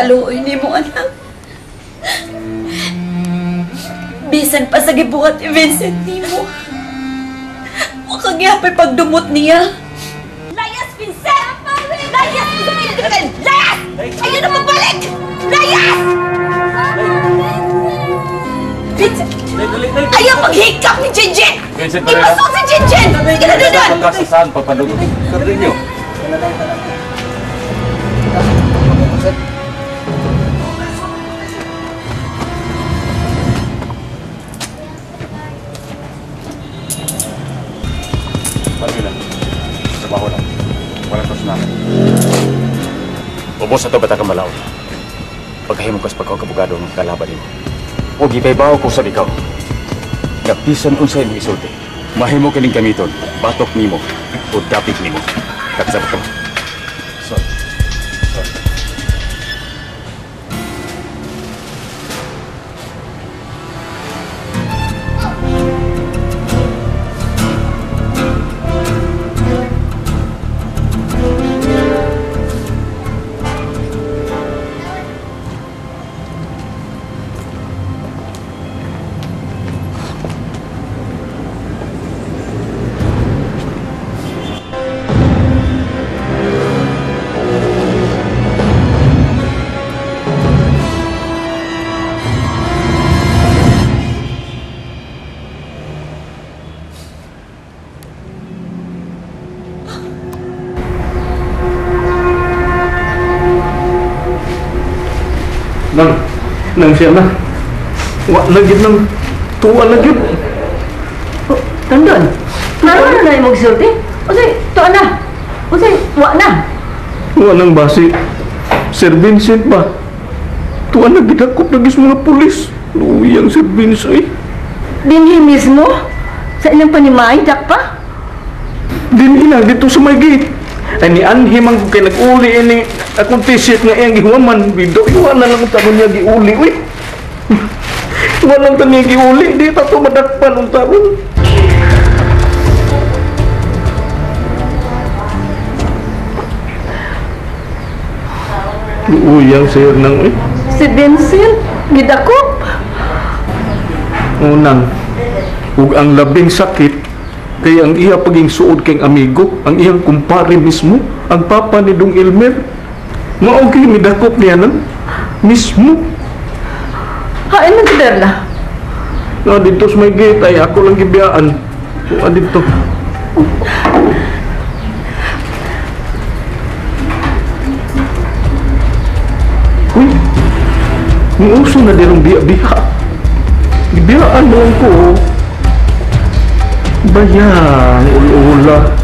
Kaluoy nimo, anak. Bisan pa sa gibuhat ni Vincent nimo. Wa ka gihapon pagdumot niya. Layas, Vincent! Layas! Layas! Ayaw na magbalik! Layas! Vincent! Ayaw maghikap ni Jinjin! Ipasok si Jinjin! Sige na doon! Pagkasasaan, papaluto. Karlinyo. Marvila, trabaho lang. Walang personalan. Ubos na ito, bata kang malaw. Pagkahimong kas pagkakabugado ng kalaban nimo. O gipaybaw ko sa ikaw. Napisan unsay imong isulti. Mahimo kining gamiton, batok nimo o dapit nimo. Kagsabot ko. Sorry. Sorry. Nang siya na. Wa na gid nang tuwa na gid. Oh, tandon. Naroon na imong gisulti? Unsay tuwa na? Unsay wa na? Wa nang basi. Sir Vincent ba? Tuwa na gid akop na gis mga pulis. Luyang Sir Vincent eh. Dinhi mismo sa inyong panimay dakpa? Dinhi na dito sa may gate. Ay ni anhi man kay nag-uli ini akong t-shirt nga iyang gihuwaman bido iwa na lang unta niya giuli uy. Iwa lang ta niya giuli di ta to madakpan unta ron. Luuyang sir nang eh. Si Vincent gidakop. Unang ug ang labing sakit kay ang iya paging suod kay amigo, ang iyang kumpare mismo, ang papa ni Dong Elmer. Mao kay midakop niya nang mismo. Hain man si Berla. Na dito sa may gate ay ako lang gibiyaan. Wa dito. Uy. Niuso na dirong biya-biya. Gibiyaan mo lang ko. Bayang ul-ula.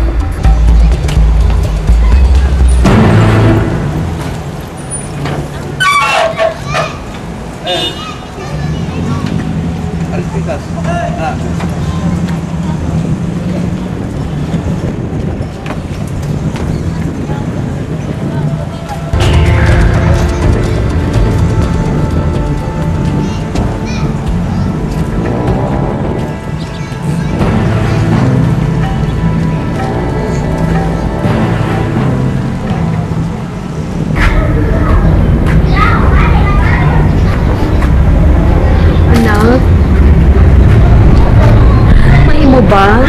Ba?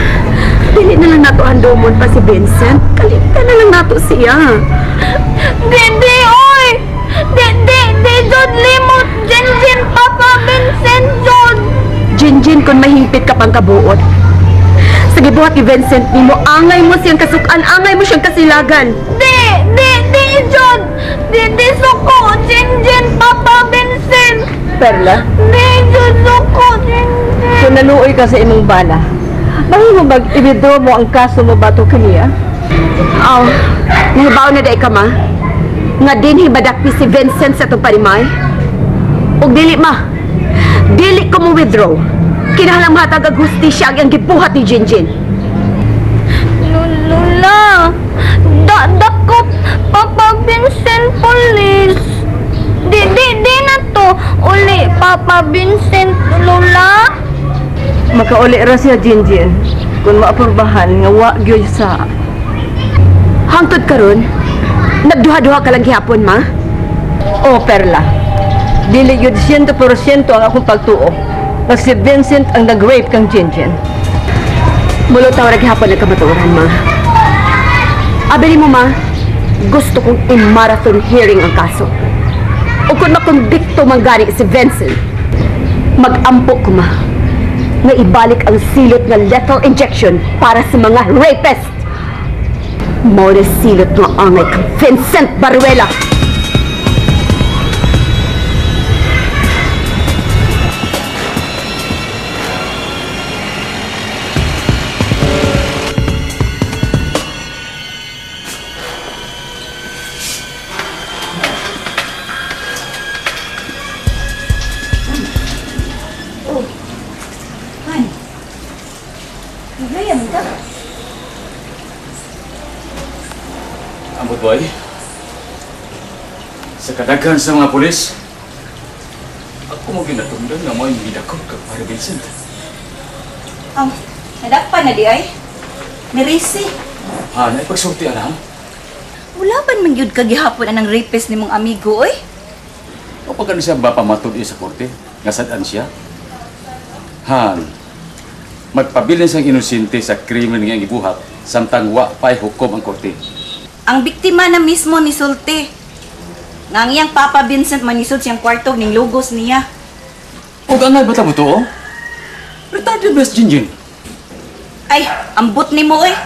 Dili na lang nato handomon pa si Vincent. Kalimtan na lang nato siya. Didi, oy! Didi, di jud limot Jinjin Papa Vincent jud. Jinjin, kung mahingpit ka pang kabuot. Sa gibuhat ni Vincent nimo, angay mo siyang kasukan, angay mo siyang kasilagan. Di, di, di jud. Di, di suko Jinjin Papa Vincent. Perla? Di jud suko Jinjin. Kung naluoy ka sa imong bana, mahimo bag i-withdraw mo ang kaso mo bato kaniya? Aw, nahibaw na day ka ma. Nga din hibadakpi si Vincent sa itong panimay. Og dili ma, dili ko mo withdraw. Kinahanglang mahatag ang hustisya ang gibuhat ni Jinjin. Lula, dakop Papa Vincent police. Di, di, di na to uli Papa Vincent Lola. Makauli ra siya Jinjin kung maapurbahan nga wa gyud sa. Hangtod karon, nagduha-duha ka lang gihapon ma. Oh, Perla. Dili yun 100% ang akong pagtuo na si Vincent ang nag-rape kang Jinjin. Mulutaw ra gihapon ang kamatuoran, ma. Abi mo, ma, gusto kong i-marathon hearing ang kaso. O kung makumbikto man gani si Vincent, mag-ampo ko, ma, na ibalik ang silot nga lethal injection para sa mga rapist. Mao na silot nga angay kang Vincent Baruela. Ambot, boy. Sa kadaghan sa mga pulis, ako mo ginatungdan nga mo'y midakop kag Pare Vincent. Nadakpan na di ay. Nirisi. Ha, naipagsulti alam? Wala ba man yun kagihapon anang rapist ni mong amigo, oy? O pag ano siya ba pamatud sa korte? Nga sad-an siya? Han, magpabilin siyang inosente sa krimen nga gibuhat samtang wa pa'y hukom ang korte. Ang biktima na mismo ni Sulte. Nga ang iyang Papa Vincent manisod siyang kwarto ning lugos niya. Og angay ba ta mo to, oh? Retarded best Jinjin. Ay, ambot ni mo, oy.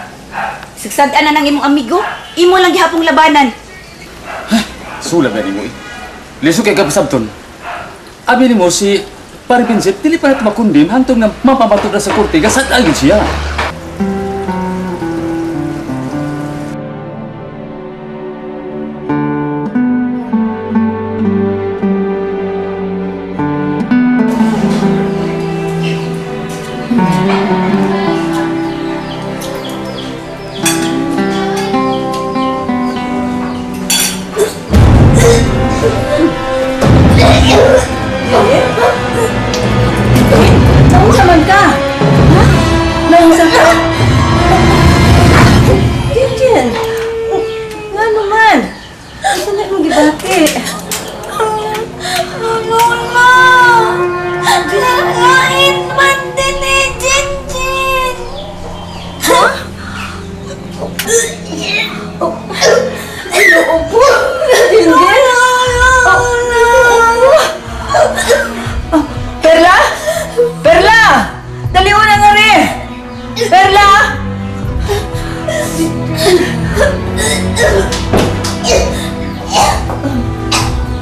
Sigsad-an na ng imong amigo. Imo lang gihapong labanan. Sulag na nimo, eh. Lisod kay kapasabton. Abi nimo si Pare Vincent, dili pa nato makundim hantong nga mapamatod na sa korte, gasad-an gyud siya. Naunsa man ka? Ha? Naunsa ka? Jinjin! Nga naman? Asa na imong gibati? Lola! Nakain man din ni Jinjin! Ha? Ay, loob po! Jinjin! Oh, Perla? Perla! Dali mo na nga rin! Perla!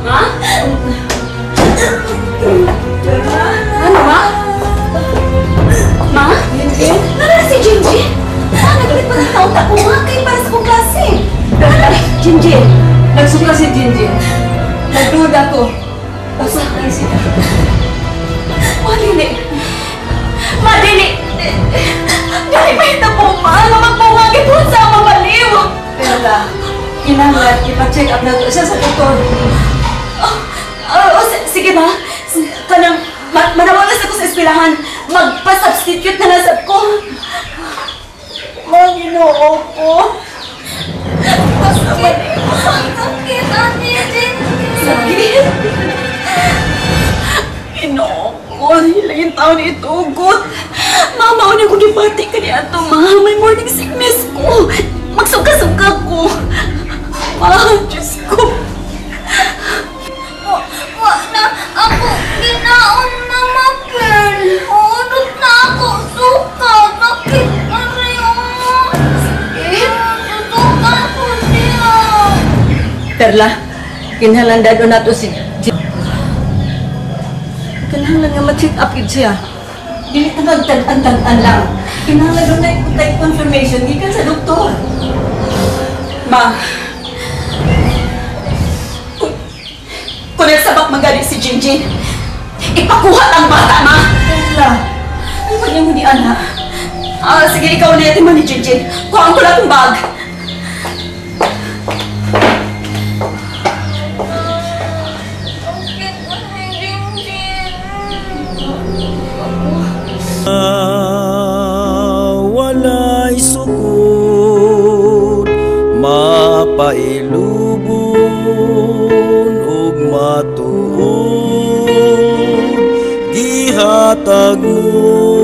Ma? Ano, ma? Ma? Nara si Jinjin? Ma, naglit pa ng taon ako, ma. Kay para sa kong klase. Perla, Jinjin! Nagsuka si Jinjin. Nagduda ko. Pasok na siya. Madili. Madili. Dahil mahita po, ma. Nga magpungagi po sa mabaliw. Perla, kinahanglan ipa-check up na to siya sa doktor. Oh, sige, ma. Kanang, manawagas ako sa eskwelahan. Magpa-substitute na nasab ko. Ma, Ginoo ko. Sakit! Sakit, Ate Jinjin! Sakit! Ginoo ko, hilayin taon itugot. Mama, una ko gibati ka ni ato, ma. May morning sickness ko. Magsuka-suka ko. Ma, Diyos ko. Wa na ako ginaon, Mama Pearl. Uurot na ako suka. Sakit na rin. Sakit. Susuka ko siya. Perla, kinahanglan dadon nato si Kinahanglan nga ma-check up yun siya. Dili ta magtag-an-tag-an lang. Kinahanglan doon na iputay confirmation gikan sa doktor. Ma, kung nagsabak magaling si Jinjin, ipakuha ang bata, ma! Perla, ano ba niyang hindi, anak? Ah, sige, ikaw na yatin man ni Jinjin. Kuhaan ko lang itong bag. Sakit na ni Jinjin. Walay sukod, mapailubon og Ihatag mo.